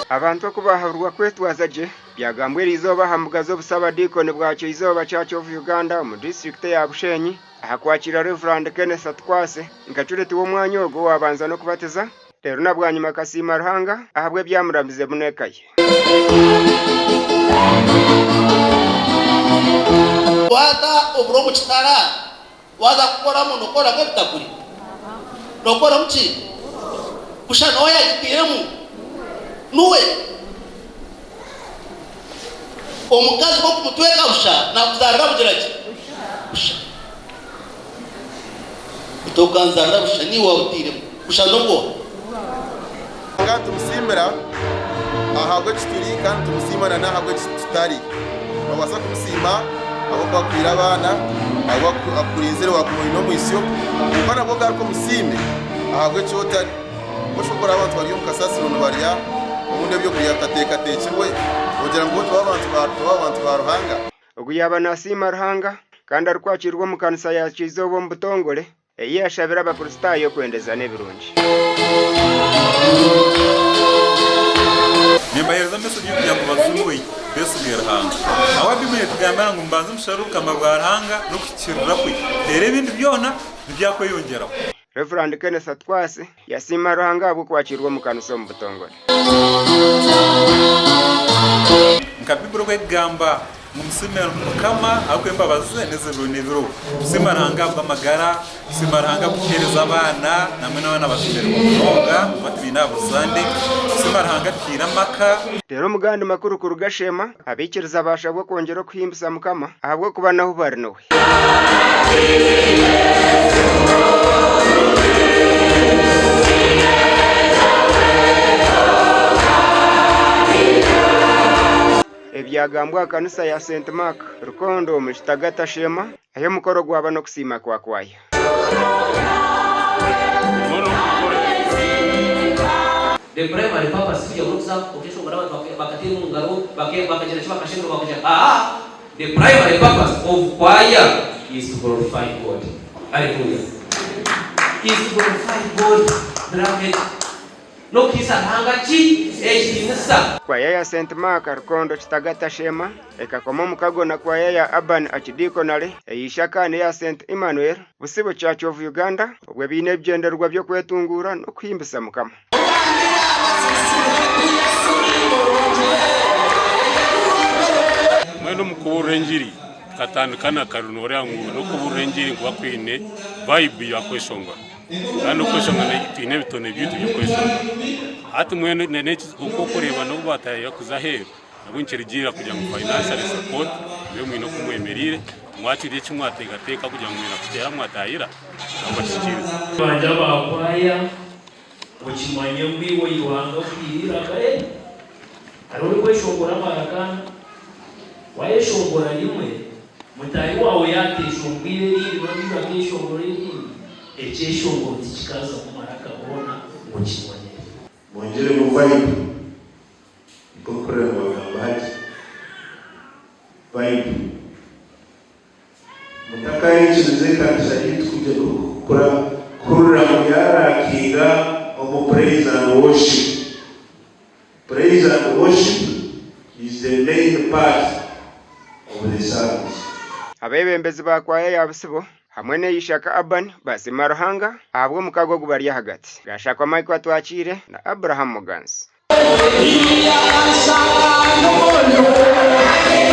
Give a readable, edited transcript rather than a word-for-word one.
Abantu oku baahaburwa kwetwaza gye byagambwa eriizooba aha mbuga z'obusabadiikoni bwa Kyeizoba Church of Uganda omu disiturikiti eya Bushenyi aha kwakiira Rev. Kenneth Atukwase nka cureti w'omwanya ogwo owaabanza n'okubatiza reero na bwanyima akasiima Ruhanga ahabw'ebyamurambizemu n'eka ye. Waata oburo omu kitara, waaza kukoramu nookoramu ebitaguri? Nookoramu ki? Busha n'oha yaagitairemu? Niwe. Omukazi ku orikumutweka busha, naakuzaarira bugira ki? Busha. Oti okanzaarira busha, niiwe waabutairemu. Busha n'obwoha? Ruhanga nitumusiimira ahabw'eki turi kandi nitumusiima na n'ahabw'eki tutari. Noobaasa kumusiima ahabw'okuba akuhaire abaana, ahabw'okuba akurinzire waaguma oine omwitsyo, kwonka nabwo garuka omusiime ahabw'eki otari. Mbwenu ku oraabe abantu bari omu kasasiro nibarya obundi ebyokurya bitateekateekirwe, noogira ngu bo tibaaba bantu ba Ruhanga? Ogu yaaba naasiima Ruhanga kandi arikwakiirwa omu kanisa ya Kyizooba omu butongore, ei yaashabire Abakristaayo kwendezana ebirungi. Nimbaheereza mesegi y'okugira ngu bajunwe, beesige Ruhanga. Ahabw'okuba Baibuli neetugambira ngu mubanze musherure obukama bwa Ruhanga n'okuhikiirira kwe, reero ebindi byona nibyakweyongyeraho. Rev. Kenneth Atwase yasiima Ruhanga ahabw'okwakiirwa omu kanisa omu butongore. Nka Baibuli oku erikugamba ngu musiime Mukama ahabw'okuba embabazi ze n'ez'ebiro n'ebiro. Tusiima Ruhanga ahabw'amagara, tusiima Ruhanga ahabw'okutuheereza abaana, nambwenu abaana bashemererwa munonga kuba tubaine aha buri Sande. Tusiima Ruhanga atuhaire amaka. Reero omu gandi makuru kuruga Sheema, abaikiriza baashabwa kwongyera okuhimbisa Mukama ahabw'okuba n'ahu bari niwe. Ebyagambwa aha kanisa ya St Mark, Rukondo omu Kitagata Sheema, ahi omukoro gwaba n'okusiima kwa kwaya. The primary purpose kugira ngu orikuza okeshongora abantu bakateera omu ngaro bakagira ki bakashemererwa bakagira aa The primary purpose of choir is to glorify God. Hallelujah. Is to glorify God beloved. N'okuhaisa Ruhanga ki? Ekitiinisa. Kwaya ya St Mark Rukondo Kitagata Sheema ekakoma omukago na kwaya ya Urban Archdeaconry ey'eishaka n'eya St Emmanuel Busibo Church of Uganda obwe baine ebigyendererwa by'okwetunguura n'okuhimbisa Mukama. Mbwenu omu kubuurira engiri tukatandika na kare nooreeba ngu n'okubuurira engiri nikuba kwine vibe ya kweshongora. Kandi okweshongora twine ebitone byaitu by'okweshongora. Hati mbwenu oku orikureeba n'obu baataayaaya kuza aheeru, nabwo nikirugiirira kugira ngu financially support mube mwine oku mwemereire, mwakirya eki mwateekateeka kugira ngu mwenda kuteera mwataayira, nabo bakihikiirize. Bangye aba kwaya okimanye ngu iwe oi Ruhanga akuhaire eiraka eh hariho orikweshongora amaraka ana wayeshongora rimwe mutaahi waawe yaateshongwire erindi n'ondiijo akeeshongora erindi ekyeshongoro tikikaazamu maraka goona ngu kibonere. Mwongyeremu vibe nikwo nkuhurira nibagamba hati vibe. Mutakaikiriza ekanisa yaitu kuhurira ngu yarakinga omu praise and worship. Praise and worship is the main part of the service. Abeebembezi ba kwaya ya Busibo hamwe n'eya Ishaka Urban basiima Ruhanga ahabw'omukago ogubari ahagati. Gashakwa Michael Atwakiire na Abraham Muganzi.